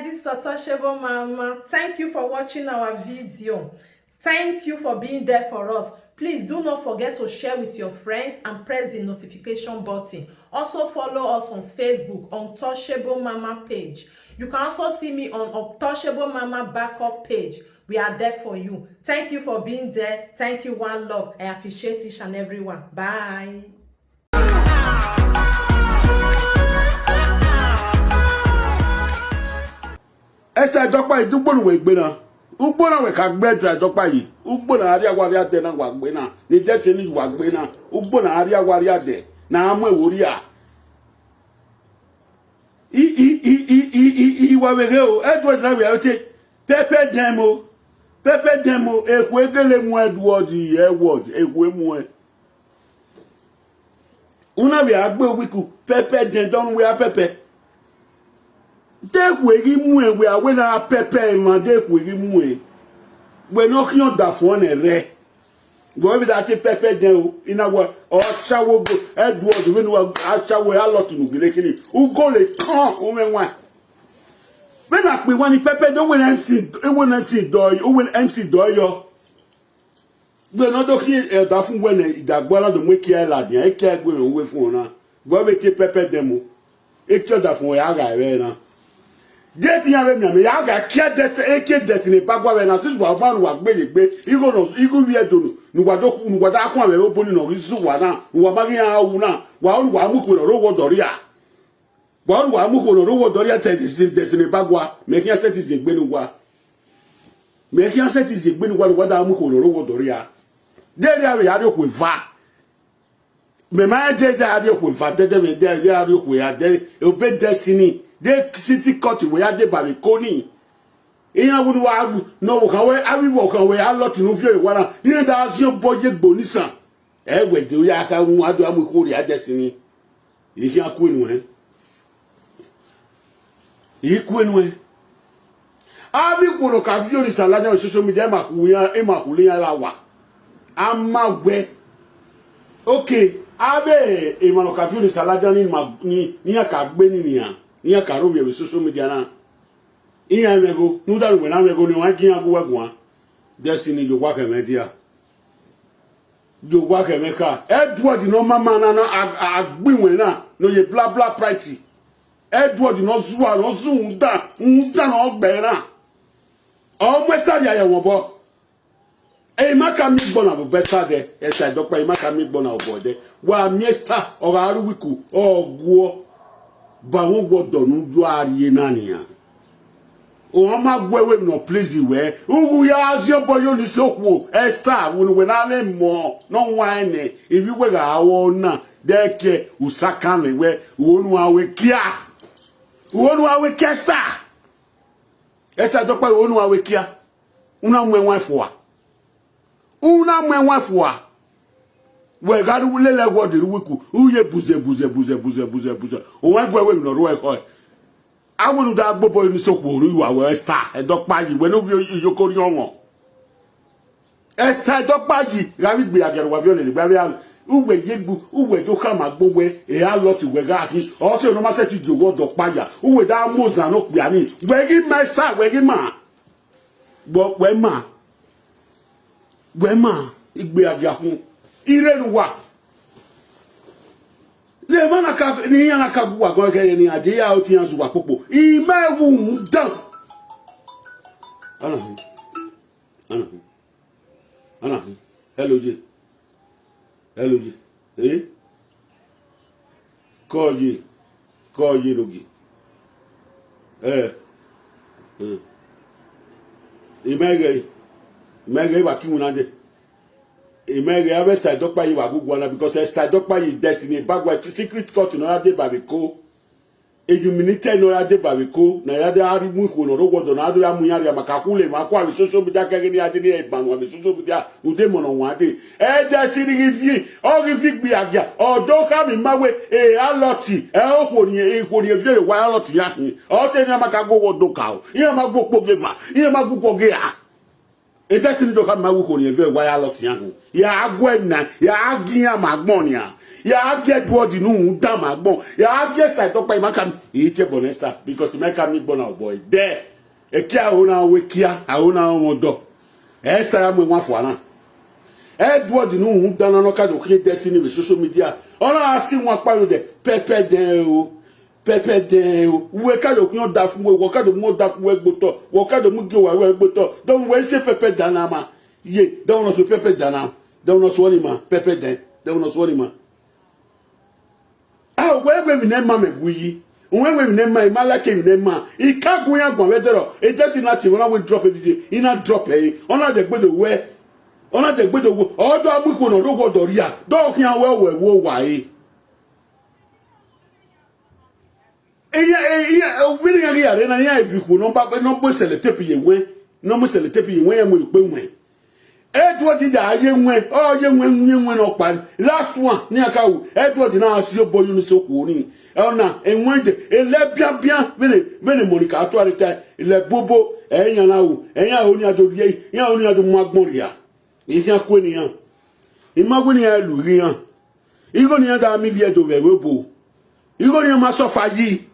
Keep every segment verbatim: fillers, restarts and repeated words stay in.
This is Untouchable Mama. Thank you for watching our video. Thank you for being there for us. Please do not forget to share with your friends and press the notification button. Also follow us on Facebook, Untouchable Mama page. You can also see me on Untouchable Mama backup page. We are there for you. Thank you for being there. Thank you, one love. I appreciate each and every one. Bye. Esther Edokpayi, ugbona we gbe na. Ugbona we ka gbe Esther Edokpayi. Ugbona ari awari ade na wa gbe na. Ni je se ni wa gbe na. Ugbona ari awari ade na amu ewori a. I i i i i i i wa we ge o. Edward na we a te. Pepper dem o. Pepper dem o. Eku egele mu Edward, Edward. Eku emu e. Una we agbe wiku pepper dem don we a pepper. De ku egi mu e we a we na pepper e ma de ku egi mu e. We no ki on da fun e re. Go be that pepper dem o. Ina wa o shawo go Edward we no wa a shawo a lot nu gile kini. U go le kan o me wa. When I pe wani pepper dem we M C, we na M C do, we na M C do yo. Gbe no do ki e da fun we ne idagbo la do mu ki e la dia e ke gbe we fun na. Gbe be ke pepper dem o. E ke da fun ya ga we na. De ti ya we mi ya ga ke de e ke de ti ne pa gwa we na sis wa ba nu wa gbe le gbe. Igo no igo wi e do nu. Nu wa do ku nu wa da ku we o bo ni no ri zu wa na. Nu wa ma ri ya wu na. Wa nu wa mu ku ro wo do ri a. Wa nu wa mu ku ro wo do ri a te ti de ti ne pa gwa. Me ki a se ti ze gbe nu wa. Me ki a se ti ze gbe nu wa nu wa da mu ku ro wo do ri a. De ri a we ya ri o ku va. Me ma de de a ri o ku va de de me de ri a ri o ku ya de o be destiny. De city court we ya de ba mi ko ni. Iyan wu nu wa wu no wo kan we a wi wo kan we a lot nu fi e wa na. Ni da si o bo je gbo ni san. E we de o ya ka mu adu amu ku ri a destiny. Yi ki a ku enu e. Yi ku enu e. Abi ku no ka fi o ni sa la de social media ma ku ya e ma ku le ya la wa. A ma we. Okay. Abe e ma no ka fi o ni sa la de ni ma ni ni a ka gbe ni ni a. Ni a ka ro mi e social media na. Iyan me go. Nu da we na me go ni wa ki a gu wa gu a. Destiny yo wa ke me dia. Yo wa ke me ka. Edward no mama na na a gbi we na. No ye bla bla pride. Edward no zuwa no zu nda. Nda no gbe na. O mo sta ya ya wo bo. E ma ka mi gbona bo be sa de. E sa do pa e ma ka mi gbona bo de. Wa mi sta o ga ru wiku o guo. Ba won gbodo nu ju ariye na niyan. O ma gwe we no please we. Ugu ya azio boyo ni sokwo. Esther won we na le mo. No wa ene. Ivi we ga awo na. De ke usaka me we. Wonu awe kia. Wonu awe kia Esther. Esther do pa wonu awe kia. Una mwe wa fua. Una mwe wa fua. We ga ru le le wo de ru wiku. Uye buze buze buze buze buze buze. O wa gwe we no ru e ko. Awonu da gbogbo ni sokwo ru iwa we Esther. E do pa yi we no bi yo ko ri omo. Esther Edokpayi, ga wi gbe agero wa vi o le le gba we a. Uwe yegbu, uwe jo ka ma gbo we, e a lot we ga ki. O se no ma se ti jo wo do pa ya. Uwe da mo zan no pe ani. We gi ma Esther, we gi ma. Gbo we ma. We ma, igbe agi akun. Ire nu wa. Le ma na ka ni ya na ka gu wa go ke ni ade ya o ti yan zu wa popo. I ma e wu ndan. Ana. Ana. Ana. Hello je. Hello je. Eh? Ko je. Ko je lo je. Eh. Eh. I ma e ge. I ma e ge wa ki wona de. I ma e ge a we Esther Edokpayi wa gu gwana because Esther Edokpayi destiny bagwa secret court no ya de ba be ko. Illuminated no ya de ba be ko. Na ya de a ri mu ko no ro gbodo na do ya mu ya ri ma ka ku le ma kwa bi social media ke ni a de ni e ba no bi social media. U de mo no wa de. E destiny gi fi. O gi fi gbi agia. O do ka mi ma we. E a lot. E o ko ni e ko ni e fi wa a lot ya ni. O te ni ma ka go wo do ka o. Iyan ma gbo po ge va. Iyan ma gbo po ge a. E destiny do ka ma wu ko ni e ve wa ya lot ya hu. Ya agwe na, ya agi ya ma gbon ya. Ya age Edward nu da ma gbon. Ya age sa to pa imaka mi. Ite bonesta because imaka mi gbon na boy. De. E kia ona we kia, a ona won do. E sa ya mo wa fo ana. Edward nu da na no ka do ke Destiny with social media. Ona asi won pa yo de. Pepe de o. Pepe de o. We ka do kun da fun we, we ka do mo da fun we gboto. We ka do mu ge wa we gboto. Don we se pepe da na ma. Ye, don no so pepe da na. Don no so ni ma. Pepe de. Don no so ni ma. Ah, we we mi ne ma me gu yi. We we mi ne ma, ma like mi ne ma. I ka gu ya gu we dero. E just na ti wona we drop every day. I na drop e. Ona de gbedo we. Ona de gbedo we. Odo amu ko no ro go do ria. Do kian we we wo wa e. Iya, iya, wini ya ya re na ya eviku no ba no bo sele tepi ye we. No mo sele tepi ye we ya mo pe we. Edward da ye we. O ye we ye we no pa. Last one ni aka u. Edward na asi obo yu ni so ku ni. Ona enwe de ele bia bia bene bene Monica atuare ta ele bobo e ya na u. E ya oni ado ye. Ya oni ado magbon ya. Iya ku ni ya. Imagine ya lu ya. Igo ni ya da mi bi edo we we bo. Igo ni ya ma so fa yi.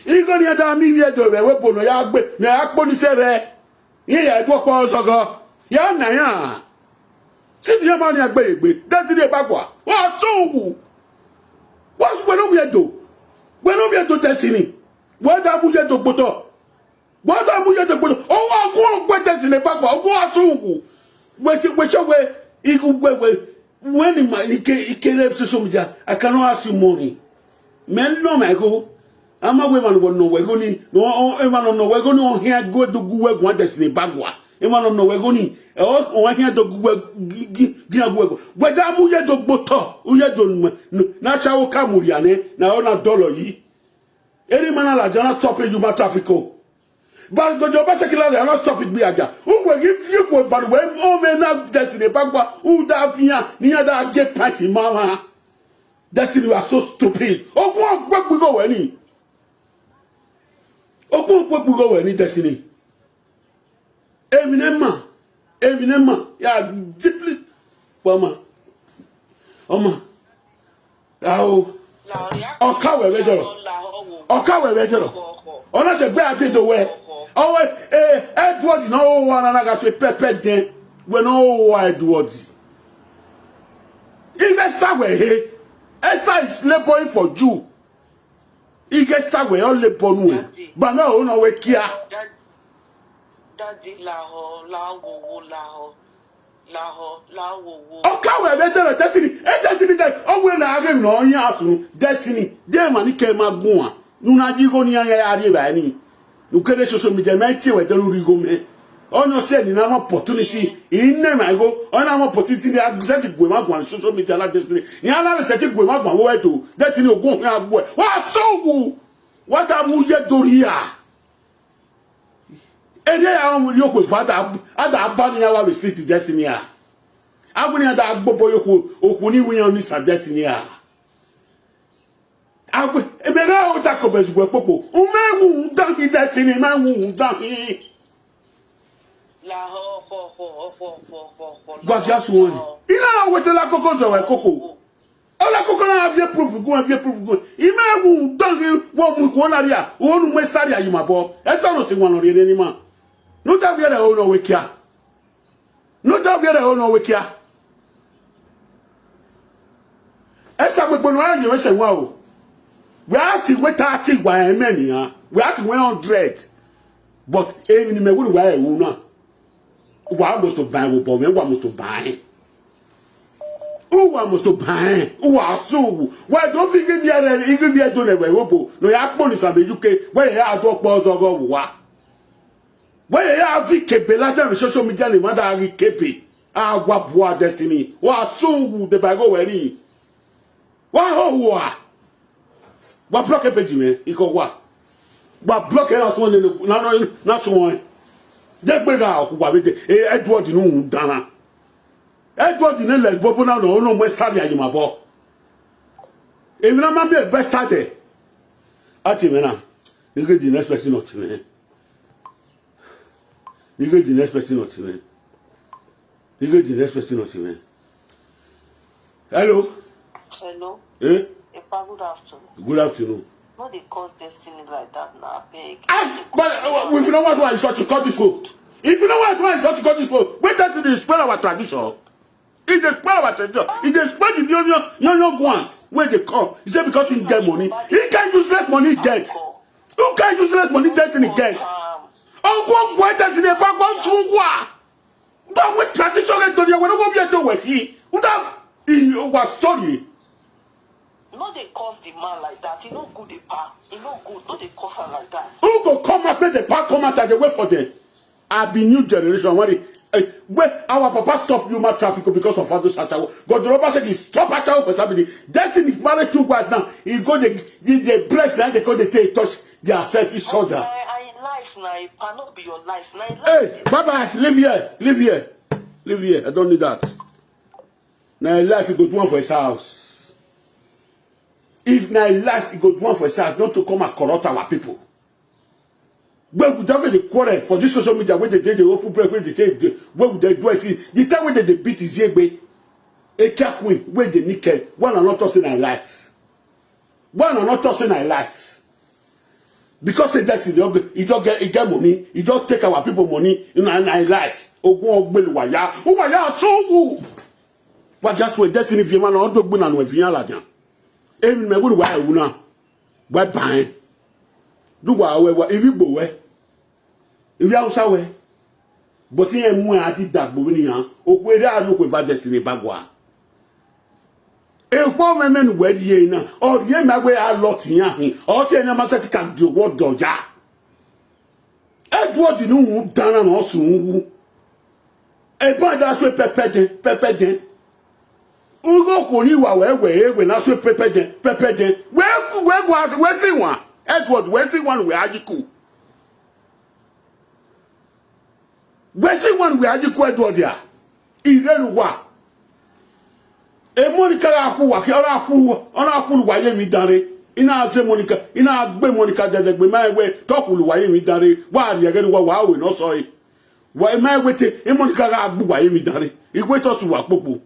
Igo ni ya da mi bi edo we we bo no ya gbe. No ya po ni se re. Ye ya to ko so go. Ya na ya. Si bi ya ma ni agbe egbe. Destiny Ebagwa. Wa so wu. Wa so we no bi edo. We no bi edo Destiny. We da mu ye do gboto. We da mu ye do gboto. O wa ku o gbe Destiny Ebagwa. O ku aso wu. We se we se we. Igu we we. When in my ike ike le social media, I cannot ask you money. Men no my go. Ama we man wo no we go ni. No o e man no we go ni o hia go do gu we gu Destiny Ebagwa. E man no we go ni. E o o hia do gu we gi gi gi gu we go. We da mu ye do gboto. U ye do nu. Na cha o ka mu ri ane. Na o na dollar yi. Any man la jana stop you ma traffic o. But go jo ba sekila le na stop it bi aja. U we gi fi ko van we o me na Destiny Ebagwa. U da fi ya ni ya da get party mama. Destiny, you are so stupid. Ogun ogbe gbigo we ni. Ogun ogbe gbigo we ni Destiny. Eminem ma. Eminem ma. Ya deeply. Wama. Oma. Awo. Oka we we joro. Oka we we joro. Ona de gbe ade do we. Owe eh Edward na o wa na na ga se pepe den. We na o wa Edward. If Esther were here, Esther is laboring for you. If Esther were all labor nu. But now o na we kia. Daddy, laho, laho, laho, laho, laho. Oka we be tell Destiny. E Destiny that o we na age no yin asun Destiny. De ma ni ke ma gun a. Nu na ji go ni ya ya ri ba ni. Nu kele social media me ti we de nu ri go me. Ono se ni na opportunity. In name I go. Ona opportunity ni a se ti gwe ma gun social media la Destiny. Ni ana se ti gwe ma gun wo e to. Destiny ogun ya gwe. Wa so wu. Wa da mu ye do ri a. Ede ya won yo ko fa da ada ba ni ya wa street Destiny a. Agun ni ada gbobo yo ko oku ni wi yan ni sa Destiny a. Agbe ebe ga o da ko be zugwe popo. U me wu da ki Destiny ma wu da ki. La ho ho ho ho ho ho ho. Gba ki asu won. Ina we te la koko zo we koko. Ola koko na avie proof gun avie proof gun. Ime wu don ki wo mu ko na ria. Wo nu me sari ayi ma bo. E so no si won ri ni ma. No da vie re o no we kia. No da vie re o no we kia. E sa me gbono ayi we se wa o. We a si we thirty wa e me ni a. We a si we hundred. But emi ni me wu wa e wu na. Wa must to buy wo bo me wa must to buy. U wa must to buy. U wa so. Wa do fi give ye re, give ye do ne we wo bo. No ya po ni sa be U K. We ya do po zo go wa. We ya vi kebe la dem social media ni ma da ri kebe. A wa bua Destiny. Wa so wu de ba go we ni. Wa ho wa. Wa block e page me. Iko wa. Wa block e na so ne na na na so won. De gbe ga ku wa be de. E Edward nu dana. Edward ne le bobo na no no mo start ya ma bo. E mi na ma me be start e. Ati me na. You get the next person not me. You get the next person not me. You get the next person not me. Hello. Hello. Eh? Epa, good afternoon. Good afternoon. No dey cause destiny like that na, abeg. Ah, but uh, if you know what, why you start to cut this phone? If you know what, why you start to cut this phone? Wait till they spoil our tradition. If they spoil our tradition, if they spoil the young, young, young, young ones, where they come, he said because he get money, he can useless money he gets. Who can useless money destiny gets? Oh, go boy destiny, but go to what? But with tradition, they don't know what we are doing here. What have you was sorry? No dey curse the man like that. He no good, Epa. He no good. No dey curse am like that. Who go come out, make the pack come out and they wait for them? I be new generation. What the, eh, where our papa stop human traffic because of all those achawo. God the Robert said he stop achawo for somebody. Destiny married two wives now. He go the the, the breast like they go they take touch their selfish shoulder. I, I life na, Epa, no be your life. Na him Hey, life. Bye bye. Live here. Live here. Live here. I don't need that. Now life he go do one for his house. If now life he go do one for his house, not to come and corrupt our people. Where would they quarrel for this social media? Where they dey the open break? Where they take the, where would they do? I see the time when they, they beat is Yegbe. A cat queen where they naked. One are not tossing our life. One are not tossing our life. Because say destiny, he don't get, he get money. He don't take our people money in our, in our life. Ogun ogbel waya. Who waya so who? What just wait destiny if you man on to gbin and we feel like that. Even me wouldn't why una. Why buying? Do what we if you go where? If you outside where? But he ain't more at it that but when you are. Okwe that you go for destiny bagwa. Ekwo me men where ye na. Or ye me where a lot in yahin. Or say na master can do what doja. Edward ni wu dana na osun wu. Eba da so pepe den, pepe den. Ugo ko ni wa we we we na so pepe den, pepe den. We ku we go as we si one. Edward we si one we ajiku. We si one we ajiku Edward ya. Irelu wa. E Monica la ku wa ke ora ku, ora ku wa ye mi dare. Ina se Monica, ina gbe Monica dede gbe ma we to ku wa ye mi dare. Wa ri ege ni wa wa we no so e. Wa ma we te e Monica ga gbu wa ye mi dare. Igwe to su wa popo.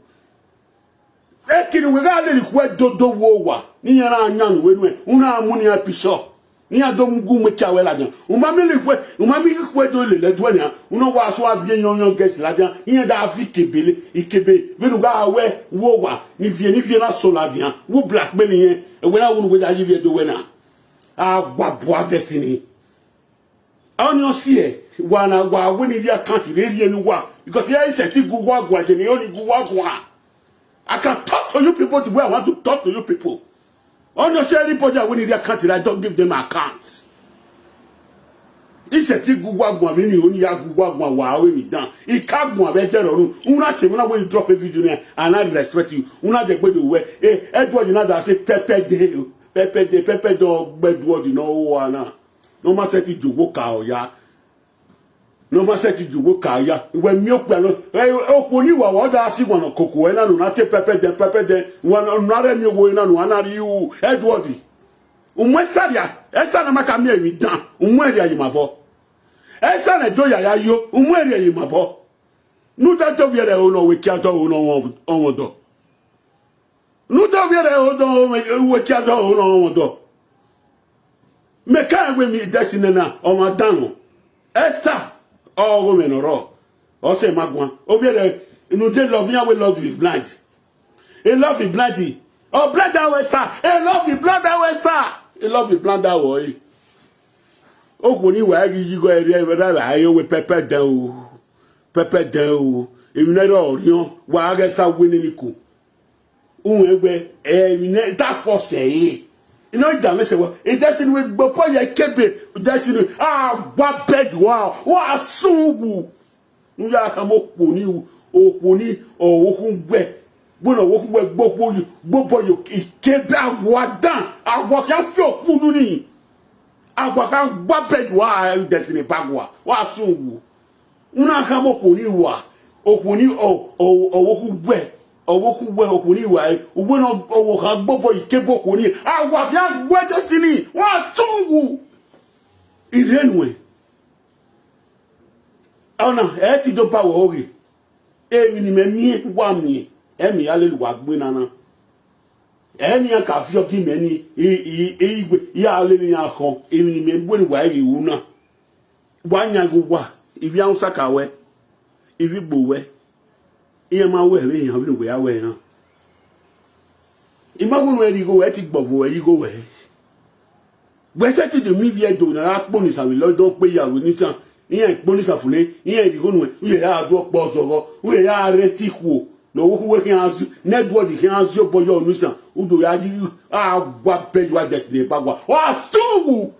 E kini we ga le ni ku e dodo wo wa. Ni ya na nya nu we nu e. Una mu ni a pisho. Ni a do mu gu me ka we la jan. Uma mi le kwe, uma mi kwe do le le do ni a. Uno wa so a vie yon yon guest la jan. Ni a da vi kebele, ikebe. Ve nu ga we wo wa. Ni vie, ni vie na so la jan. Wo black me ni yen. E we na wo nu we da yi vie do we na. A gba bua destiny. Only you see e. Wa na wa we ni dia country re ye nu wa. Because here is a ti gu wa gwa je ni oni gu wa gwa. I can talk to you people the way I want to talk to you people. Only you see anybody I win in their country, I don't give them accounts. He said, "Ti gu wa gwa mi ni oni ya gu wa gwa wa we mi dan. He can't go and better on. Una te una when drop a video there, and I respect you. Una de gbe do we. Eh, Edward na da say pepe de, pepe de, pepe do gbe do di no wa na. No ma say ti jogo ka o ya. No ma se ti jugo ka ya. Iwe mi o pe no. Eh, o ko ni wa wa da si wa no koko e na no na te pepe de, pepe de. Wa no na re mi wo e na no ana ri u. Edward. Umwe saria. Esa na maka mi e mi dan. Umwe ri ayi mabo. Esa na do ya ya yo. Umwe ri ayi mabo. Nu da to viere o no we kia to o no won do. Nu do viere o do we kia do o no won do. Me ka we mi destiny na o ma danu. Esther, o go me no ro. O se magwan. O viere nu de love ya we love is blind. E love is blind. O blind that way star. E love is blind that way star. E love is blind that way. O ko ni wa gi yigo ere ere ra ra ayo we pepe dan o. Pepe dan o. Emi na ro rion wa ga sa we ni ku. Uwe gbe emi na ta force e. Ino da me se wa. E destiny we gbo po ye kebe destiny. Ah, wa beg wa. Wa sungu. Nga ka mo kponi o kponi o okun gbe. Gbona wo ku we gbo po yo gbo po yo ikebe awa dan awa ka fi okunu ni. Awa ka gba bed wa destiny bagwa wa sungu. Una ka mo kponi wa okponi o o o wo ku gbe o wo ku gbe okponi wa e. Ugbo na o wo ka gbo po ikebe okponi awa ka gbe destiny wa sungu. Irenue. Ona e ti do pa wo oge. Emi ni me mi wa mi. Emi ya le wa gbe nana. Eni ya ka fio ki meni i i i gbe ya le ni ya kon emi ni me gbe ni wa ri wu na. Wa nya go wa ibi an sa ka we ibi gbo we. Iye ma we we yan bi we ya we na. Ima gu no e ri go we ti gbo vo e ri go we. Wese ti du mi bi edo na akpo ni sa mi lo do pe ya ro ni san. Iye po ni sa fune iye ri go nu e uye ya do po zogo uye ya re ti ku. No wo ku we ki azu ne do di ki azu bo yo ni san. Udo ya di a gwa be you are destiny bagwa. Wa su.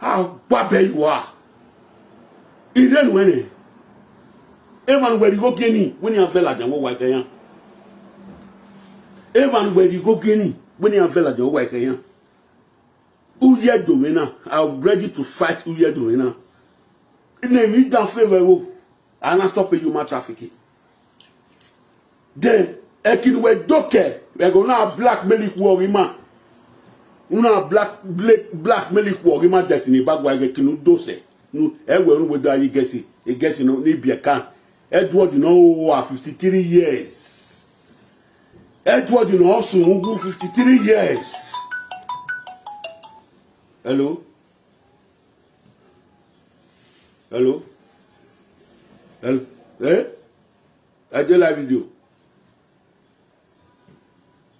A gwa be you are. Ire nu ene. Evan we ri go gini we ni an fe la jan wo wa ke yan. Evan we ri go gini we ni an fe la jan wo wa ke yan. Uye do me na. I'm ready to fight uye do me na. Ne mi da favor wo. Ana stop human trafficking. Then ekin we doke we go na blackmail ku ori ma. Una black black blackmail ku ori ma destiny bagwa ekin do se. Nu e we nu we da yi gesi e gesi no ni bi e kan. Edward no wa fifty-three years. Edward no sun ugu fifty-three years. Hello. Hello. Hello. Eh? I dey live video.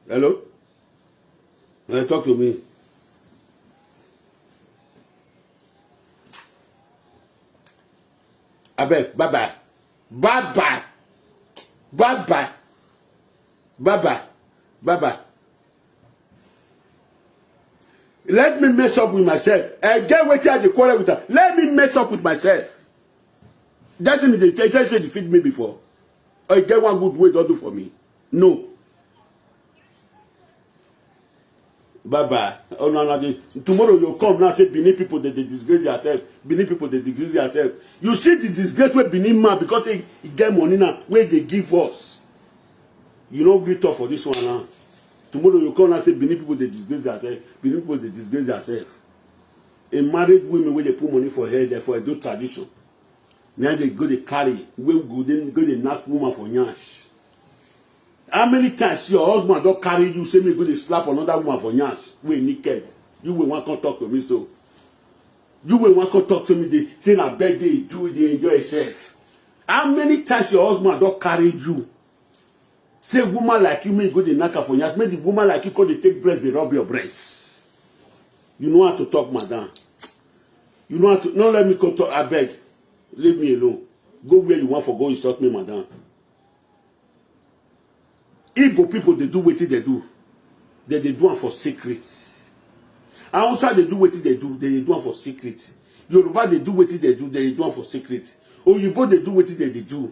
Hello. Eh, talk to me. Abeg, bye bye. Bye bye. Bye bye. Bye bye. Bye bye. Let me mess up with myself. I get wetin I dey quarrel with am. Let me mess up with myself. That thing dey tell tell say defeat me before. Or e get one good way don do for me. No. Bye bye. Oh no no dey tomorrow you come now say Benin people dey dey disgrace theirself. Benin people dey disgrace theirself. You see the disgrace wey Benin man because say e get money now wey dey give us. You no gree talk for this one now. Tomorrow you come now say Benin people dey disgrace theirself. Benin people dey disgrace theirself. A married women wey dey put money for head for Edo tradition. Na dey go dey carry wey go dey go dey knack woman for nyash. How many times your husband don carry you say me go dey slap another woman for nyash wey naked? You wey wan come talk to me so? You wey wan come talk to me dey say na birthday you do dey enjoy yourself? How many times your husband don carry you say woman like you make you go dey knack am for nyash, make the woman like you come dey take breast dey rub your breast? You know how to talk, madam. You know how to no let me come talk. Abeg, leave me alone. Go where you wan for go insult me, madam. Igbo people dey do wetin dey do. Dem dey do am for secret. Hausa dey do wetin dey do. Dem dey do am for secret. Yoruba dey do wetin dey do. Dem dey do am for secret. Oyibo dey do wetin dem dey do.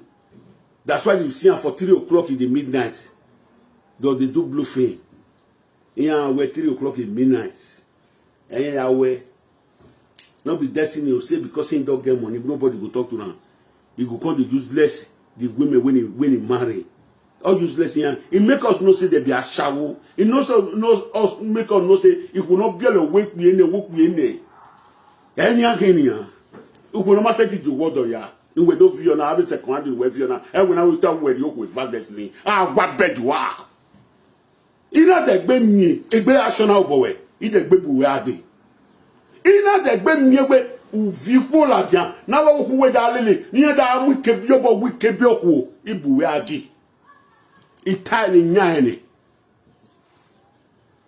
That's why you see am for three o'clock in the midnight. Dem dey do blue film. Iyan we three o'clock in midnight. Eyan ya we. No be destiny o say because he don get money nobody go talk to am. He go come dey useless the women when he when he marry. All useless yan e make us know say dem be ashawo. E no so no us make us know say e go no be ole we kpie ne wo kpie ne. Enya henia. Ugo no ma say di wo do ya. Ni we do fi na abi second hand we fi na. E we na we ta we yo we fast destiny. Ah, what bed you are. Ina de gbe mi egbe ashona obowe. I de gbe buwe ade. Ina de gbe mi egbe uvi kwo la dia. Na wo ku we da lele. Ni da mu ke bi obo wi ke bi oku. Ibuwe ade. Itali nyaene.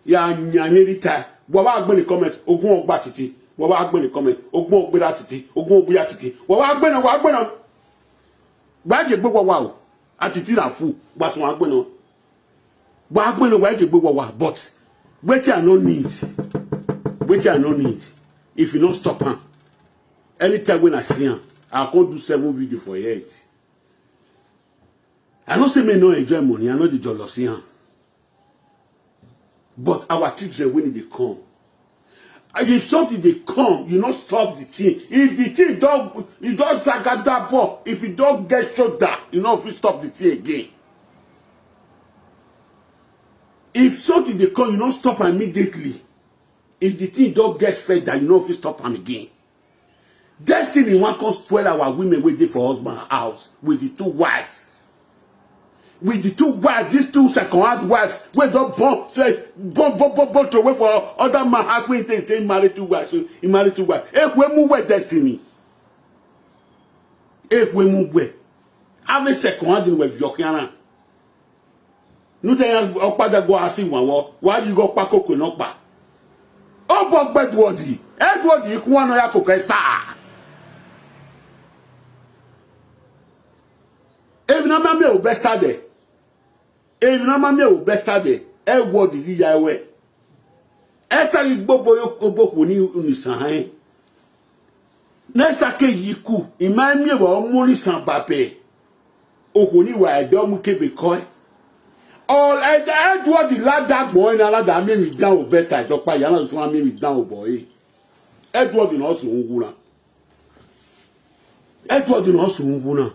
Ya nyanye rita. Wa wa gbe ni comment. Ogun ogba titi. Wa wa gbe ni comment. Ogun ogbe da titi. Ogun ogbe ya titi. Wa wa gbe na wa gbe na. Wa je gbe wa wa o. Atiti na fu. Wa so wa gbe na. Wa gbe na wa je gbe wa wa. But wetin I no need. Wetin I no need. If you no stop am. Anytime when I see am, I come do seven video for head. I no say me no enjoy money, I no dey jealousy am. But our children when they come, and if something they come, you not stop the thing. If the thing don't, you don't zagada ball. If you don't get shoulder, you know if you stop the thing again. If something they come, you not stop immediately. If the thing don't get fed, that you know if you stop am again. Destiny wan come spoil our women wey dey for husband house with the two wife. With the two wife, these two second hand wife wey don born Say, bon, bon, bon, bon, to wait for other man has when they say married to wife. So he married to wife. Ekwemu we destiny. Ekwemu we. Have a second hand in with your kiana. No, they are up at the go. I see one. Why you go pack up no pa? Oh, but Edward, Edward, you want to star. Even a mammy will best there. Even a mammy will best there. Edward, you are away. Esther, you go boy, you go boy, when you, you sign. Nesta ke yiku, imami wa omoni san bape. Okoni wa edo mu kebe koi. All Edward the lad that boy na lad that made me down with best I talk by yana so made me down with boy. Edward no so nguna. Edward no so nguna.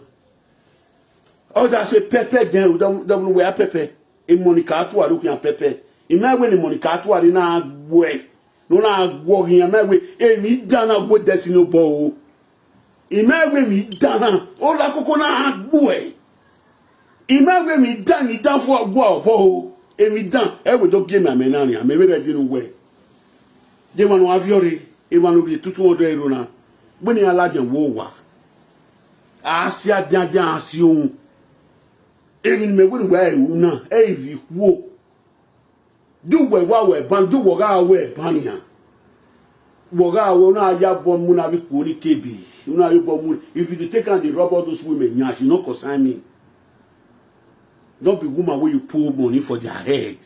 Other say Pepe then we don't we are Pepe. In Monica to a looking at Pepe. In my way, Monica to a na way. No na go in my way. Emi dana go destiny bo. In my way, me dana. All I could na boy. In my way, me done, me done for a go bo. Emi done. I will don't give my menania. Maybe I didn't way. They want to have your. They want to be two to one day runa. When you allow them war. Asia dia dia asium. Even me when we una. Evi wo. Do we wa we ban do we ga we ban ya. We ga we na ya bo mu na bi ku ni kebi. Una yo bo mu. If you take and dey rob all those women, yeah, she no concern me. Don't be woman where you pull money for their head.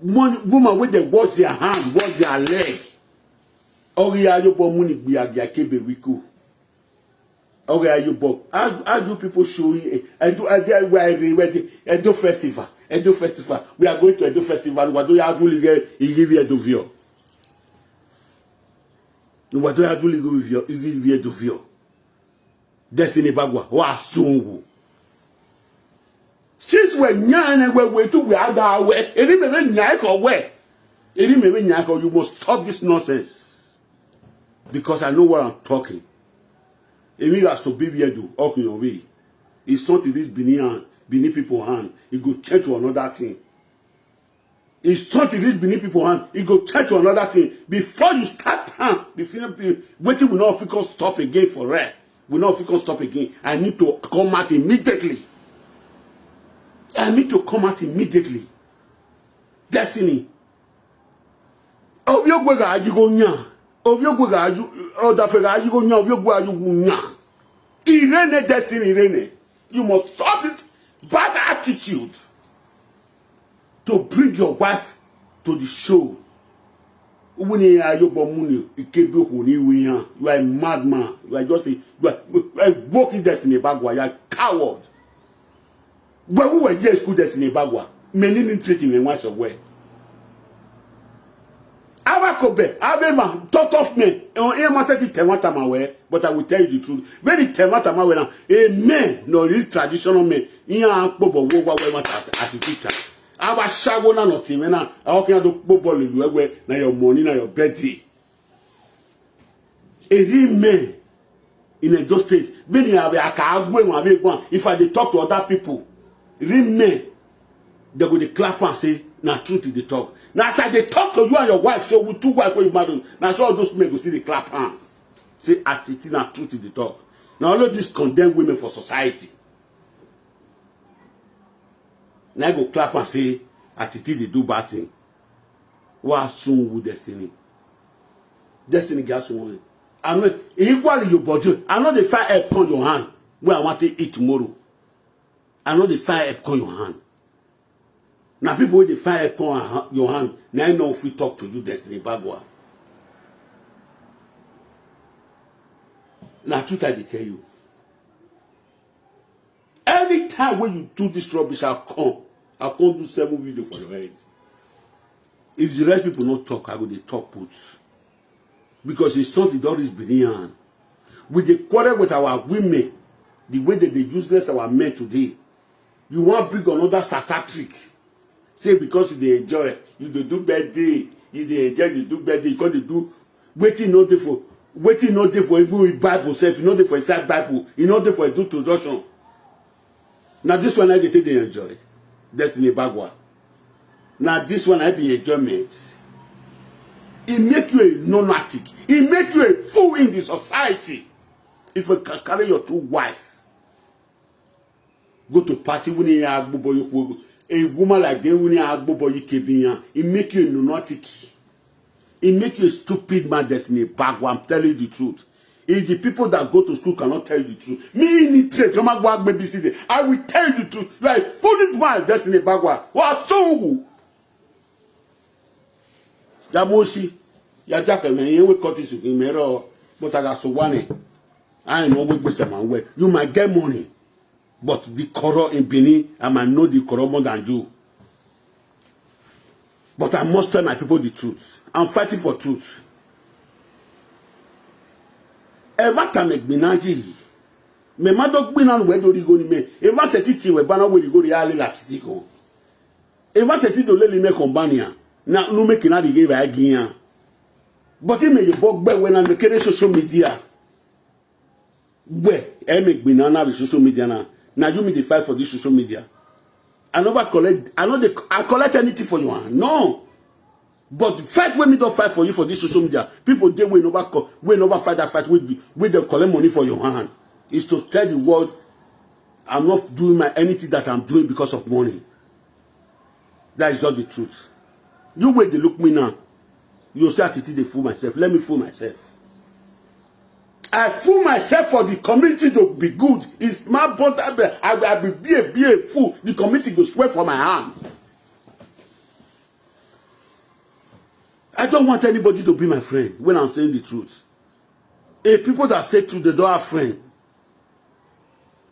Money, woman where they wash their hand, wash their leg. Ori ayo bo mu ni gbi agi akebe wiku. Okay, are you Bob? How, how do people show you? I do, I do, where I where the Edo Festival. Edo Festival. We are going to Edo Festival. What do you have to leave? You give Edo Vio. What do you have to leave? You give Edo Vio. Destiny Bagua. Wa sungu. Since we nyane we we tu we ada we. Eri me me nyai ko we. Eri me me nyai ko. You must stop this nonsense. Because I know what I'm talking. Emi ga so baby edu okun your way. It's something this Benin hand, Benin people hand. It go change to another thing. It's something this Benin people hand. It go change to another thing. Before you start time, before you, wetin we no fit come stop again for rare. We no fit come stop again. I need to come out immediately. I need to come out immediately. Destiny. Obiogwe ga ajigo nya. Obiogwe ga aju odafe ga ajigo nya. Obiogwe ajugu nya. Irene, Destiny, Irene. You must stop this bad attitude to bring your wife to the show. When you are your money, it can be when you are a madman. You are just a, you are, you are a walking Destiny Bagua. You are a coward. But who were there school Destiny Bagua? Many new treating me once away. Our cobe, Abema, thought of me. On air matter the Temata Mawe, but I will tell you the truth. When the Temata Mawe now, a man, no real traditional man, in a bobo, what we want at the teacher. Our shagona not even now. I walk out the bobo, now your money, now your bed. A real man in Edo State, when you have a car, go and have a one. If I dey talk to other people, real men, they go dey clap and say, "Na truth dey talk." Now, as I dey talk to you and your wife, so with two wives wey you marry, now so all those men go see the clap hand. Say, "Atiti, na truth dey talk." Now, all of these condemn women for society. Now, I go clap and say, "Atiti dey do bad thing." Wa soon with Destiny. Destiny get soon. I mean, equally your body. I know they fire upon your hand. Where I want to eat tomorrow. I know they fire upon your hand. Now people with the fire upon your hand. Now I know if we talk to you, Destiny Bagua. Now truth I dey tell you. Anytime when you do this rubbish, I'll come. I'll come do seven video for your head. If the rest people not talk, I go dey talk put. Because it's something that is beneath hand. We dey quarrel with our women, the way that they useless our men today. You want bring another psychiatric. Say because you dey enjoy, you dey do birthday, you dey enjoy, you do birthday, you come dey do wetin no dey for wetin no dey for even Bible sef, e no dey for inside Bible, e no dey for introduction. Na this one I dey take dey enjoy. Destiny Bagwa. Now this one I be enjoyment. It make you a lunatic. It make you a fool in the society. If you can carry your two wife, go to party when you are a woman like them when you are, it make you a lunatic. It make you a stupid man, Destiny Bagwa. I'm telling you the truth. If the people that go to school cannot tell you the truth, me in the church, I'm going to babysit. I will tell you the truth. You are a foolish man, Destiny Bagwa. What song? Yamosi, Yajaka, me, you will cut this with me, but I got so one. I know what waste my way. You might get money, but the Koro in Benin, I might know the Koro more than you. But I must tell my people the truth. I'm fighting for truth. Eva ta me gbinaji. Me ma do gbina we do rigo ni me. Eva se titi we bana we rigo ri ale la titi ko. Eva se ti do le ni me compania. Na nu me kina ri ge ba gian. But me ye bo gbe we na me kere social media. Where? E me gbina na the social media na. Now you me dey fight for this social media. I never collect, I know they, I collect anything for your hand. No. But fight when me don't fight for you for this social media. People they will never co-, will never fight that fight with, with them collect money for your hand. Is to tell the world I'm not doing my anything that I'm doing because of money. That is not the truth. You wait, they look me now. You say, "Atiti, they fool myself." Let me fool myself. I fool myself for the community to be good. It's my bond. I be, I be, I be, be a, be a fool. The community go swear for my hand. I don't want anybody to be my friend when I'm saying the truth. If people that say truth, they don't have friend.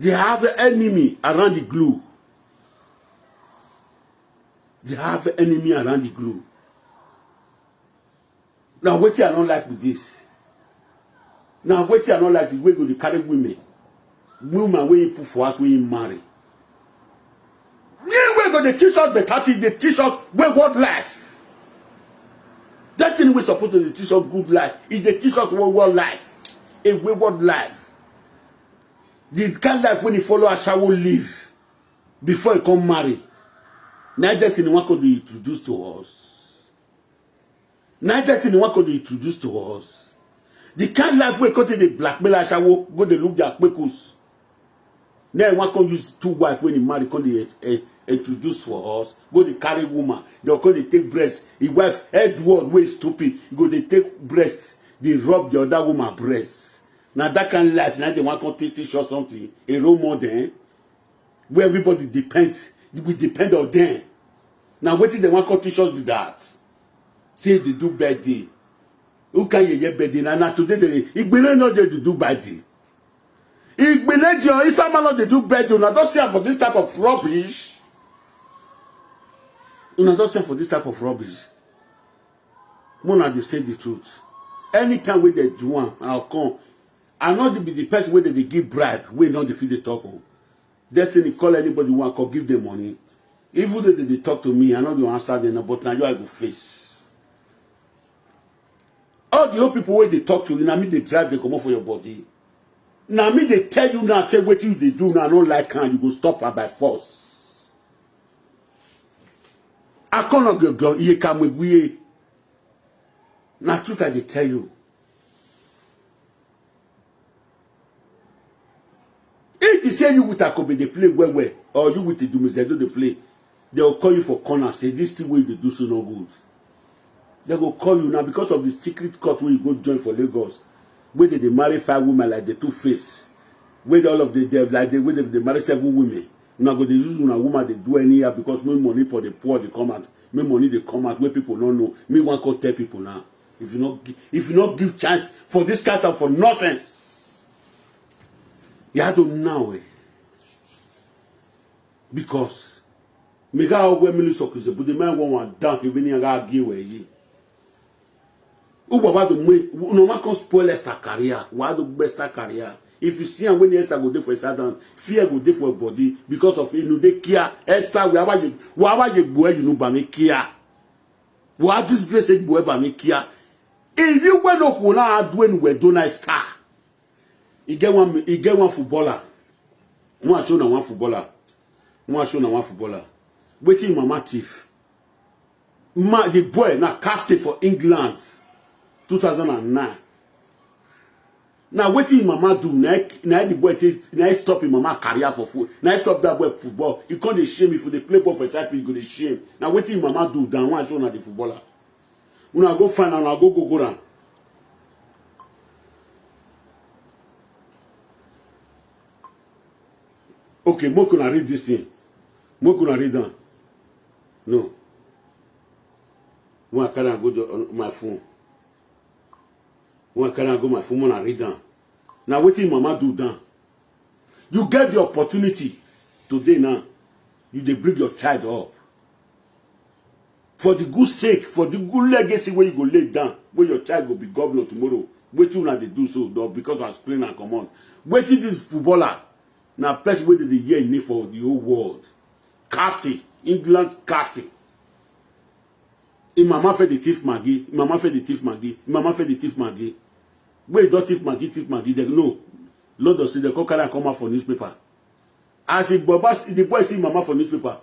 They have an enemy around the globe. They have an enemy around the globe. Now, what I don't like with this. Now, what I don't like is we go to carry women. Women we put for us, we marry. Yeah, we go to teach us better thing, they teach us wayward life. That thing we supposed to teach us good life. If they teach us wayward life, a wayward life. The kind life when you follow Ashawo live before you come marry. Now just in one could introduce to us. Now just in one could introduce to us. The kind life we could the blackmail Ashawo, go they look their kpekus. Now one can use two wife when he marry, can they eh, introduce for us, go they carry woman, they can they take breast. His wife, Edward, way stupid, go they take breast, they rob the other woman breast. Now that kind of life, now they want to teach, teach us something, a role model, eh? Where everybody depends, we depend on them. Now what is the one to teach us with that? Say they do birthday. Who can you get birthday? Now, now today they, Igbele no dey do birthday. Igbele John, Isama no dey do birthday. Una don see am for this type of rubbish. Una don see am for this type of rubbish. Mona dey say the truth. Anytime wey they do am, I'll come. I no dey be the person wey dey dey give bribe, wey no dey fit dey talk o. Destiny call anybody wey wan call, give them money. Even though they dey talk to me, I no dey answer them, but na you I go face. All the old people wey dey talk to you, na me dey drive them comot for your body. Na me dey tell you now, say wetin you dey do now, I no like am, you go stop am by force. Akono gogo, iye kamwe gwiye. Na truth I dey tell you. If you say you with Akobe dey play well well, or you with Idumizedo dey play, they will call you for corner, say this thing wey you dey do so no good. They go call you now because of the secret court wey you go join for Lagos, wey they dey marry five women like the two face, wey all of the, they, like the, wey they dey marry seven women. Una go dey use una woman dey do anyhow because make money for the poor dey come out, make money dey come out wey people no know. Me wan come tell people now, if you no gi-, if you no give chance for this kind of for nonsense, you have to now eh, because me ga ogwe mili so kize but the man wan wan down even ya ga give way. Who baba do me? No man can spoil Esther career. Why do Esther career? If you see am when Esther go dey for Esther down, fear go dey for body because of inu dey care. Esther, we have a, we have a boy you know by me care. We have disgrace boy by me care. If you went up when I do when we do nice star. He get one, he get one footballer. One show na one footballer. One show na one footballer. Wetin mama thief? Ma, the boy na captain for England, two thousand and nine. Na wetin mama do, na, na the boy take, na stop him mama career for foot. Na stop that boy football. You come dey shame. If you dey play ball for side field, you go dey shame. Na wetin mama do than one show na the footballer. Una go find am, una go go go am. Okay, make una read this thing. Make una read am. No. When I carry am go the, uh, my phone. When I carry am go my phone, when I read am. Now wetin mama do down? You get the opportunity today now. You dey bring your child up. For the good sake, for the good legacy where you go lay down, where your child go be governor tomorrow. Wetin una dey do so, though, because I explain and come on. Wetin this footballer, na person wey dey dey hear im name for the whole world. Captain, England captain. Im mama fit dey thief Maggi, im mama fit dey thief Maggi, im mama fit dey thief Maggi. Wey don thief Maggi, thief Maggi, dem no. Lord of say dem come carry am come out for newspaper. As the boy, the boy see mama for newspaper,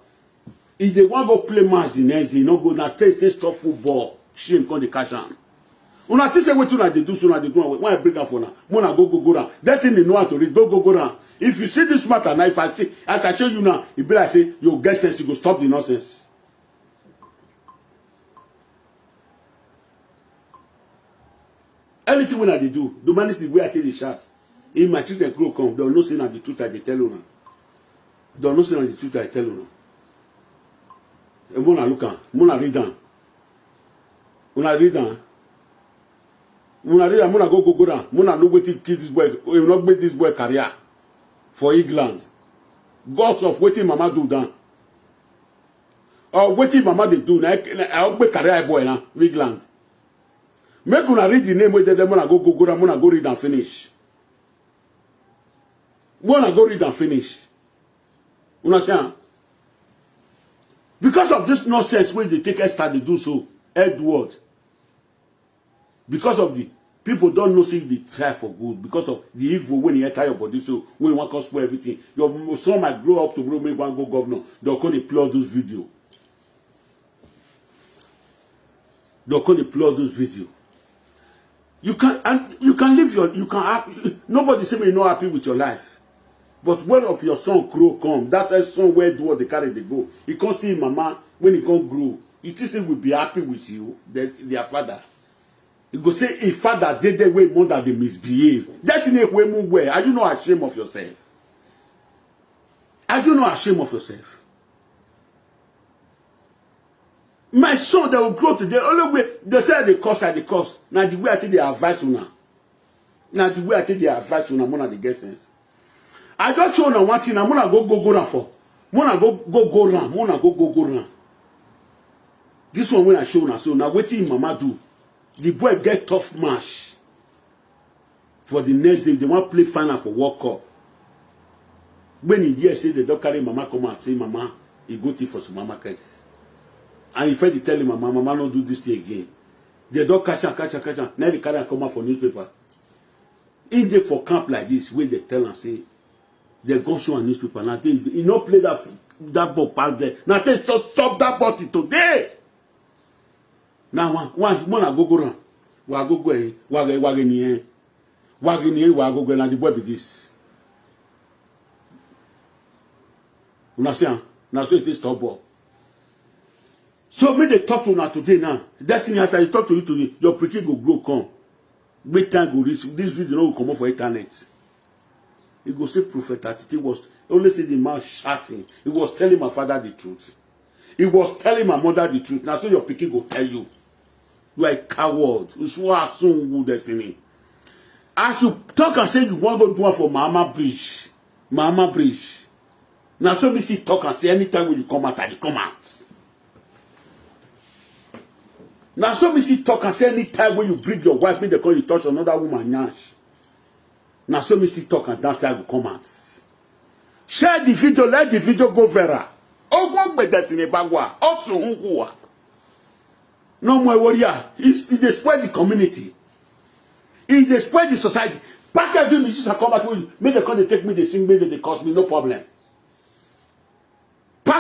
e dey wan go play match the next day, e no go, na taste, taste of football. Shame come dey catch am. Una think say wetin una dey do, so una dey do am. When I break am for una, una go go go round. That thing you know how to read, go go go round. If you see this matter now, if I see, as I show you now, e be like say you get sense, you go stop the nonsense. Anything wey I dey do, the man is the way I take the shout. If my children grow come, dem know say na the truth I dey tell una. Dem know say na the truth I tell una. Eh, una look am, una read am. Una read am. Una read am, una go go go down. Una know wetin kill this boy, wey no make this boy career for England. Gods of wetin mama do down. Or wetin mama dey do, na, na, I hope make career boy na England. Make una read the name wey dey there, una go go go down, una go read am finish. Una go read am finish. Una see am? Because of this nonsense wey dey take Esther dey do so, Edward. Because of the people don know say you dey try for good, because of the evil wey e enter your body, so wey e wan come spoil everything. Your son might grow up tomorrow, make e wan go governor. Dem come dey play all those video. Dem come dey play all those video. You can, and you can live your, you can happy. Nobody say make you no happy with your life. But when of your son grow come, that is son wey do what dey carry dey go. He come see him mama when he come grow. You think say we be happy with you, there's their father. You go say, "If father dey there wey mother dey misbehave." That's in a way move well. Are you not ashamed of yourself? Are you not ashamed of yourself? My son, they will grow today. Only way they say they curse, I dey curse. Now the way I think they advise una. Now the way I think they advise una, una dey get sense. I just show una one thing. Una go go go round for. Una go go go round. Una go go go round. This one when I show una, so now wetin mama do. The boy get tough match. For the next day, they wan play final for World Cup. When he hear say they don carry mama come out, say mama, he go thief for supermarket. And he first dey tell him, "Mama, mama, no do this thing again." They don catch am, catch am, catch am. Now they carry am come out for newspaper. He dey for camp like this, wey they tell am say, they go show am newspaper. Now they, he no play that, that ball pass there. Now they stop, stop that ball till today. Now one, one, una go go round. Wa go go, eh, wa go, wa go ni, eh. Wa go ni, eh, wa go go, na the boy be this. Una see am? Na so it is, stop ball. So make they talk to una today now. Destiny, as I talk to you today, your pikin go grow come. Make time go reach, this video no go comot for internet. He go say Prophet Atiti was only say the man shouting. He was telling my father the truth. He was telling my mother the truth. Now so your pikin go tell you. You are a coward. You should soon who destiny. As you talk and say you wan go do one for Mama Bridge. Mama Bridge. Now so me see talk and say anytime when you come out, I dey come out. Now so me see talk and say anytime when you bring your wife, make they call you touch another woman nyash. Now so me see talk and dance, I go come out. Share the video, let the video go viral. Ogwogbe destiny bagwa, otu hukua. No more warrior. It's, it dey spoil the community. It dey spoil the society. Pack every musician come back with, make they come, they take me, they sing, make they, they curse me, no problem.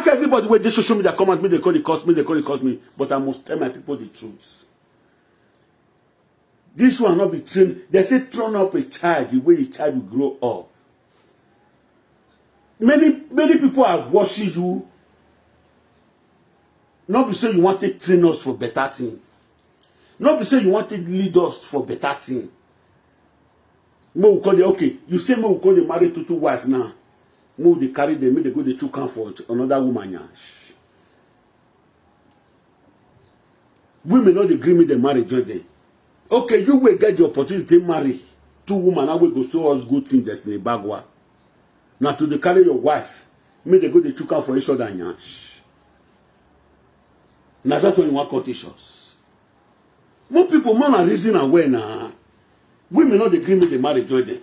Everybody wey dey social media come out, make dem come dey curse me, make dem come dey curse me, but I must tell my people the truth. This one no be train. Dem say train up a child the way the child will grow up. Many, many people are watching you. No be say you want to train us for better thing. No be say you want to lead us for better thing. Make we call the, okay, you say make we call the marry two two wife now. Make we dey carry them, make dem go dey chook am for another woman yansh. Women no dey gree make dem marry join them. Okay, you wey get the opportunity to marry two woman, now wey go show us good thing, Destiny Bagua. Na to dey carry your wife, make dem go dey chook am for each other yansh. Na that one you wan come teach us. More people, man, are reason and well na. Women no dey gree make dem marry join them.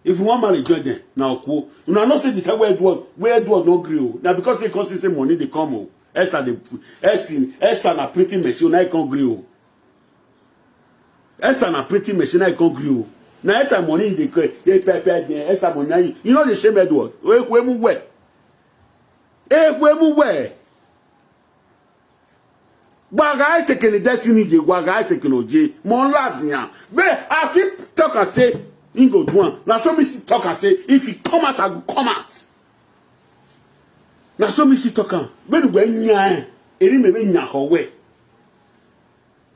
If you wan marry join them, na okuo. Una know say the time wey Edward, wey Edward no gree o, na because he come see say money dey come o. Esther dey, Esther, Esther na printing machine, na he come gree o. Esther na printing machine, na he come gree o. Na Esther money dey, dey pepper dem. Esther money, na you, you no dey shame Edward. Ekwemu well. Ekwemu well. Gbaga Isaac and Destiny dey, Gbaga Isaac no dey. Mo lad yan. But as he talk and say, he go do am. Na so me see talk and say, if he come out, I go come out. Na so me see talk am. When we nya, eh, eri me be nya ho we.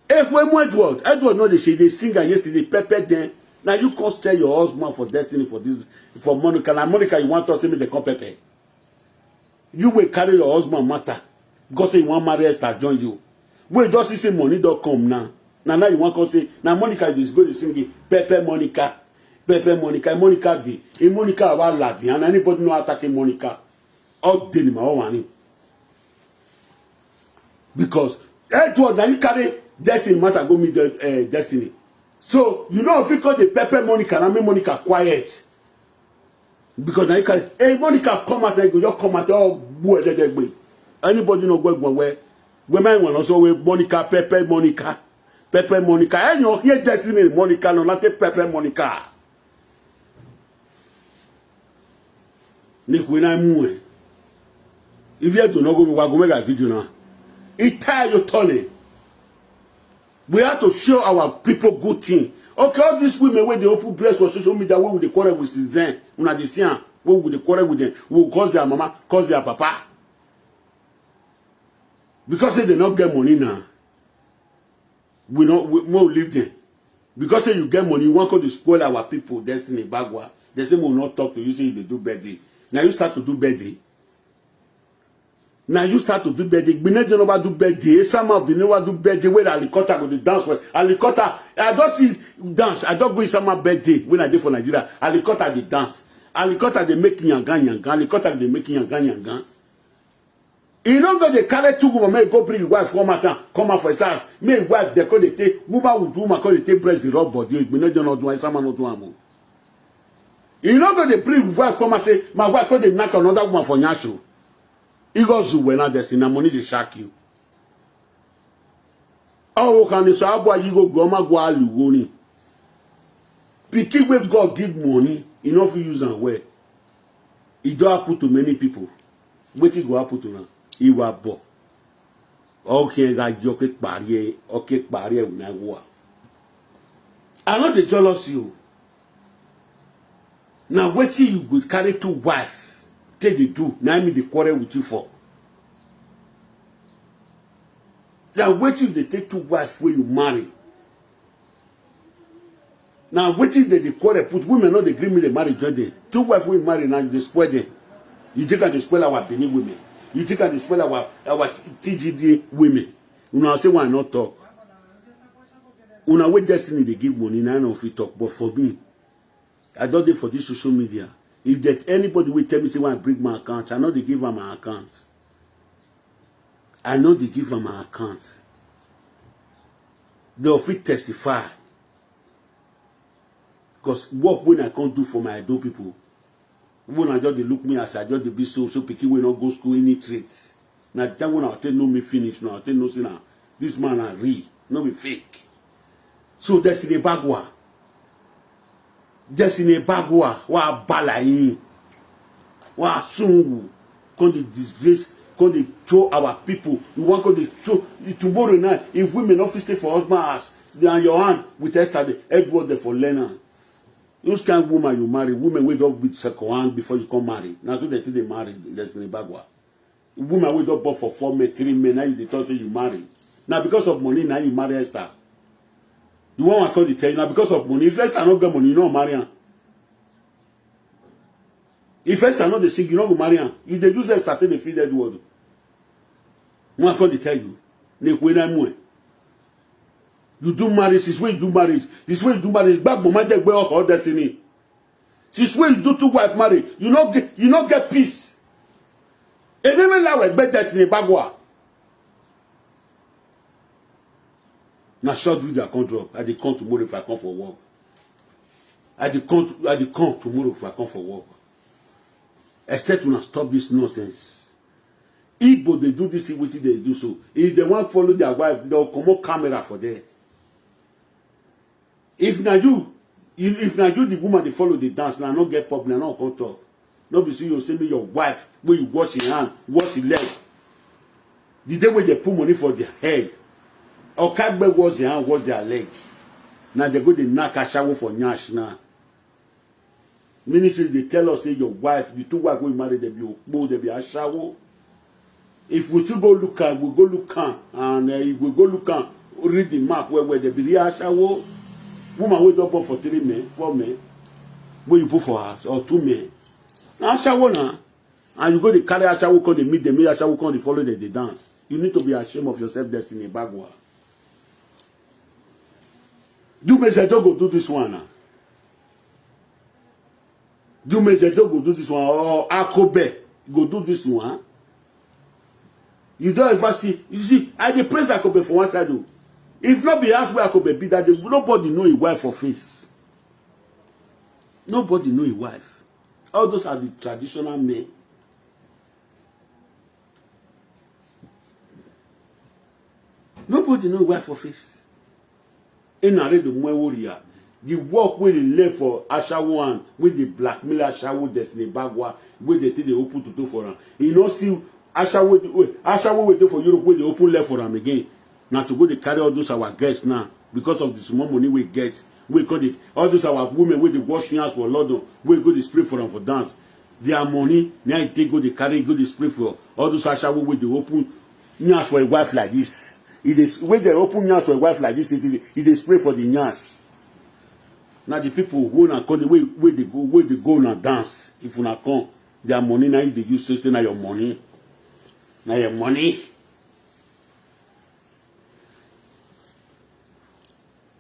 Ekwemu Edward, Edward no dey, she dey sing am yesterday, pepper dem. Now you come sell your husband for Destiny for this, for Monica. Na Monica you want to say me dey come pepper. You wey carry your husband matter, because say you wan marry Esther join you. Wey just see say money don come now. Na now you wan come say, na Monica you dey go dey sing it, pepper Monica, pepper Monica, Monica dey. If Monica wa lad, and anybody no attacking Monica, all day ni ma wa ni. Because Edward, na you carry Destiny matter go meet the, eh, Destiny. So you know if you call the pepper Monica, na make Monica quiet. Because na you carry, hey, Monica come out, na you go just come out, all boy, dey, dey, gbe. Anybody no go, go where, where my one also, where Monica, pepper Monica, pepper Monica. Eh, you hear Destiny Monica, no, not a pepper Monica. Nick, when I move, if you do not go, we go make a video now. It tire your turning. We have to show our people good thing. Okay, all these women wey dey open breast for social media, wey we dey quarrel with since then, una dey see am, wey we dey quarrel with them, we go curse their mama, curse their papa. Because say they no get money now. We no, we, we leave them. Because say you get money, you wan come dey spoil our people, Destiny Bagua. They say we no talk to you, say you dey do birthday. Now you start to do birthday. Now you start to do birthday. Gbinede no ba do birthday. Some of the never do birthday wey Alikota go dey dance for. Alikota, I don see dance. I don go inside my birthday when I dey for Nigeria. Alikota dey dance. Alikota dey make yanga yanga. Alikota dey make yanga yanga. E no go dey carry two woman, make go bring him wife come out, come out for his house. Make him wife dey come dey take, woman with woman come dey take breast dey rub body. Gbinede no do am, Isama no do am o. E no go dey bring him wife come out say, my wife come dey knack another woman for nyash o. E go zu well na Destiny, na money dey shark you. Awo kan ni sa abu ayi go go ma go alugo ni. Pikin wey God give money, e no fit use am well. E don happen to many people. Wetin go happen to am? E wa bo. Okay, ga jo ke pari, okay, pari na wa. I no dey jealous you. Na wetin you go carry two wife take dey do, na me dey quarrel with you for. Na wetin you dey take two wife wey you marry. Na wetin dem dey quarrel put, women no dey gree me dey marry join them. Two wife wey you marry now, you dey spoil them. You think I dey spoil our Benin women? You think I dey spoil our, our T G D women? Una say why I no talk? Una wey Destiny dey give money, na I no fit talk. But for me, I don dey for this social media. If that anybody wey tell me say why I bring my account, I no dey give am my account. I no dey give am my account. They fit testify. Because work when I can't do for my Edo people, when I just dey look me as I just dey be so, so pikin wey no go school, any trade. Na the time when I take know me finish, now I take know say na this man na real, no be fake. So Destiny Bagua. Destiny Bagua, wa bala yin. Wa sungu. Come dey disgrace, come dey show our people. You wan come dey show tomorrow night, if women no fit stay for husband house, they are your hand with Esther, the Edward, they for learn am. Which kind woman you marry? Women wey don beat second hand before you come marry. Na so they take dey marry Destiny Bagwa. Woman wey don born for four men, three men, now you dey talk say you marry. Na because of money, now you marry Esther. The one I come dey tell you, na because of money. If Esther no get money, you no marry am. If Esther no dey sing, you no go marry am. You dey use Esther take dey feed Edward. One I come dey tell you, na ekwe na mue. You do marriage, since when you do marriage, since when you do marriage, gbagbo ma jẹ gbẹ ọkọ Destiny. Since when you do two wife marriage, you no get, you no get peace. Ememe lawe gbẹ Destiny Bagwa. Na short video I come drop. I dey come tomorrow if I come for work. I dey come, to, I dey come tomorrow if I come for work. Except una stop this nonsense. Igbo dey do this thing, wetin they do so. If they wan follow their wife, they go comot camera for there. If na you, if if na you the woman dey follow the dance, na no get problem, na no come talk. No be say you say me your wife, wey you wash your hand, wash your leg. The day wey they put money for their head, Okagbe wash their hand, wash their leg. Now they go dey knack ashawo for nyash now. Ministry dey tell us say your wife, the two wife wey you marry, they be okpo, they be ashawo. If we still go look am, we go look am, and uh, if we go look am, read the map well well, they be real ashawo. Woman wey don born for three men, four men, wey you put for house, or two men. Na ashawo na. And you go dey carry ashawo come dey meet them, make ashawo come dey follow them dey dance. You need to be ashamed of yourself, Destiny Bagwa. Do me say don't go do this one now. Do me say don't go do this one, or Akobe go do this one. You don't ever see, you see, I dey praise Akobe for one side o. If not be ask where Akobe be that day, nobody know his wife for face. Nobody know his wife. All those are the traditional men. Nobody know his wife for face. Ina re do mwe warrior. The work wey dey left for ashawo and wey dey blackmail ashawo Destiny Bagwa, wey dey take dey open tutu for am. You no see ashawo wey ashawo wey dey for Europe wey dey open left for am again. Na to go dey carry all those our guests now because of the small money we get. We call it all those our women wey dey wash hands for London, wey go dey spray for am for dance. Their money, na e take go dey carry go dey spray for all those ashawo wey dey open nyash for a wife like this. E dey wey dey open nyash for a wife like this, e dey e dey spray for the nyash. Na the people wey una come dey wey wey dey go wey dey go una dance. If una come, their money na you dey use say say na your money. Na your money.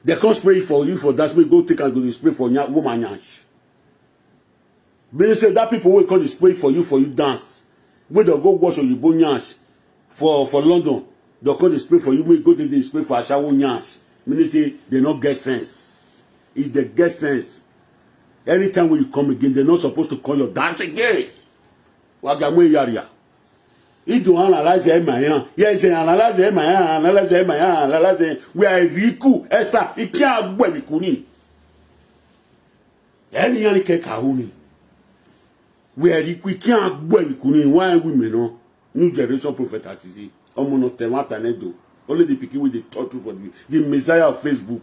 They come spray for you for that. Make go take and go dey spray for nya woman nyash. Meaning say that people wey come dey spray for you for you dance, wey dem go wash oyibo nyash for for London, dem come dey spray for you. Make go dey dey spray for ashawo nyash. Meaning say they no get sense. If they get sense, anytime when you come again, they no suppose to call your dance again. Wagamwe yaria. Ido analyze my hand. Yes, analyze my hand, analyze my hand, analyze. We are equal. Esther, ikia gbe mi kuni. Any yani ke kahuni. We are equal, ikia gbe mi kuni. Why women no? New generation prophet atizi. Omo no temata nedo. Only the pikin wey dey talk true for the, the Messiah of Facebook.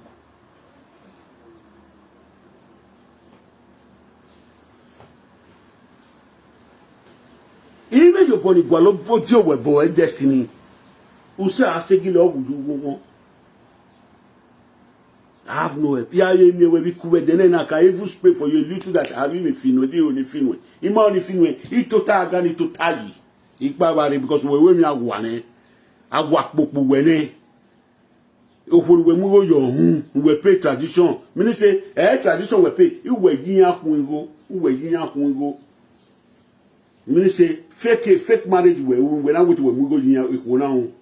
Even your body gwalo bojo we boy destiny. Use asegile oguju wo. I have no help. Ya ye mi we bi kuwe dene na ka even spray for you little that I have even fino de oni fino. Ima oni fino. I total agani totally. Ipa bare because we we mi agwa ne. Agwa popo we ne. Okwu we mu go your home, we pay tradition. Meaning say, eh, tradition we pay. Iwe yin akun igo, iwe yin akun igo. Meaning say fake fake marriage we we na wetin we mu go yin ikwo na home.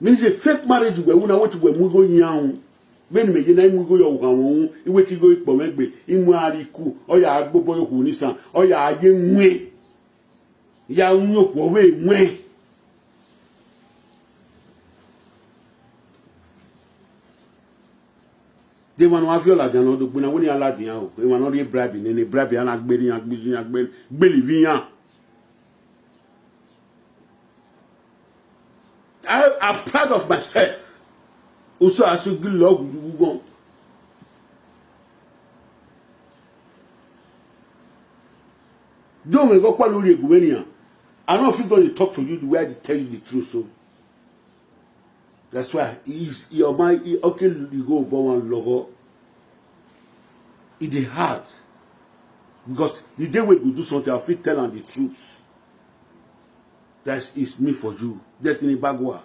Meaning say fake marriage we we na wetin we mu go yin ahun. When me je na mu go your home, iwe ti go ipo megbe, imu ariku, oya agbobo yo ku nisan, oya aye nwe. Ya unyo kwo we nwe. They want to have your ladder, no, the Guna, when you are ladder, you know, they want to bribe in any bribe, and I believe, and I believe, and I believe, and I believe. I am proud of myself. Also, I should give love to you. Don't make up one of the Gumenian. I don't feel going to talk to you the way I tell you the truth. So that's why he's your mind. He, okay, you go born one logo. It dey hard because the day we go do something, I fit tell am the truth. That is me for you. Destiny Bagua.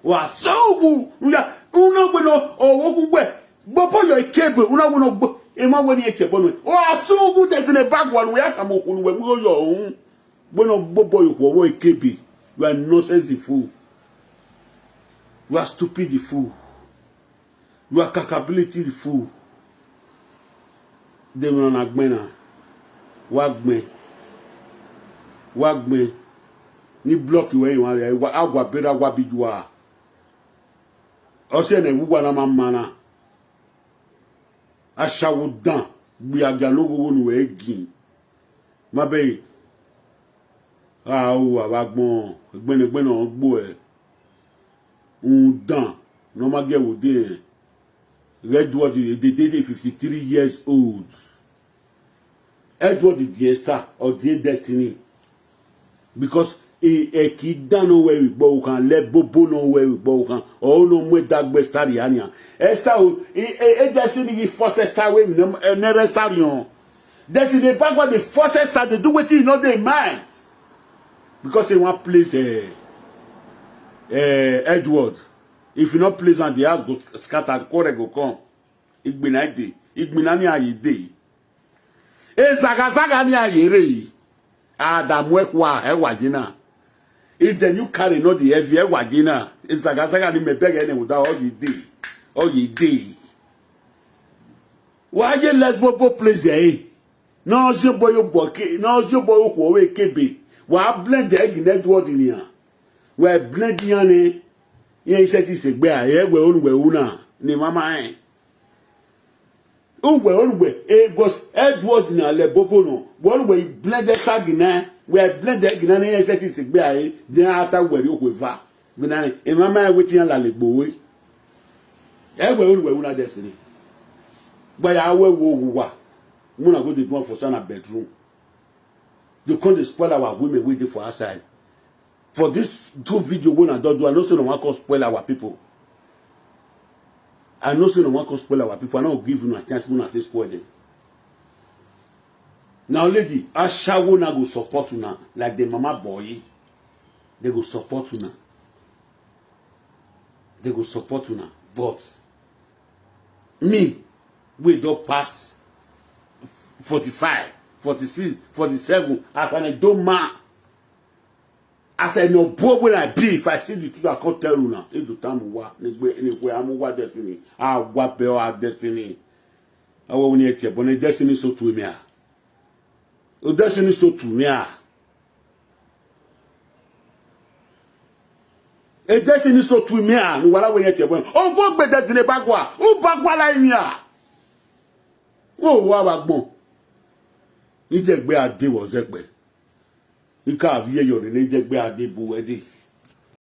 Wa so wu ya una we no o wo ku gbe. Gbo po yo ikebe una we no gbo. E ma we ni eche bo no. Wa so wu Destiny Bagua no ya ka mo ku we mu yo un. Gbo no gbo bo yo ku wo ikebe. You are nonsense fool. You are stupid fool. You are capability fool. They will not gbena. Wa gbe. Wa gbe. Ni block you where you want. Wa agwa bera wa bi jua. Ose ne wu wa na ma mana. Ashawo dan. Gbi aga no go no egin. Ma be. Ah, o wa gbon. Gbene gbene o gbo e. Un dan. No ma get wo de. Edward, the day, fifty-three years old. Edward is the star of the destiny. Because he, he kid down no where we go can let Bobo no where we go can. Oh no, mwe dagbe star yanya. Esther, he, he, he destiny the first star we never star yon. Destiny Bagua the first star they do what you know they mind. Because they want place eh, eh, Edward. If you not please and the house go scatter, quarrel go come. Igbina dey. Igbina ni aye dey. E zaga zaga ni aye re. Adamu ekwa ewa jina. If the new carry not the heavy ewa jina. E zaga zaga ni me beg any without all the day. All the day. Why you let's go place eh? No, you boy, you boy, no, you boy, you boy, kebe. Wa blend the egg in Edward in here. We blend the yane. Ye iṣẹ́ tí ṣe gbé ayé we onu we una ni mama eh. O we onu we e gos Edward na le Bobo no. We onu we blend the tag na. We blend the egg na ni iṣẹ́ tí ṣe gbé ayé. Then after we ri okwe va. We na ni e mama eh wetin la le gbo we. E we onu we una destiny. But ya we wo wa. Muna go dey do am for sana bedroom. You come dey spoil our women wey dey for outside. For this two video wey una don do, I know say una wan come spoil our people. I know say una wan come spoil our people. I no go give una chance make una take spoil them. Na only the ashawo na go support una like the mama boy. They go support una. They go support una. But me, we don pass forty-five, forty-six, forty-seven, as an Edo man, as an Obo wey I be, if I see the truth, I come tell una. Edo Tamuwa, Negbe, Negbe, Amuwa destiny, Awa Beo, our destiny. Awa Wuni Etie, but destiny so to me, ah. O destiny so to me, ah. E destiny so to me, ah. No wala Wuni Etie, but o go gbe destiny bagua, o bagua la imi, ah. O wa wa gbon. Ni je gbe ade wo zegbe. Ika aviye yo ni je gbe ade bu ede.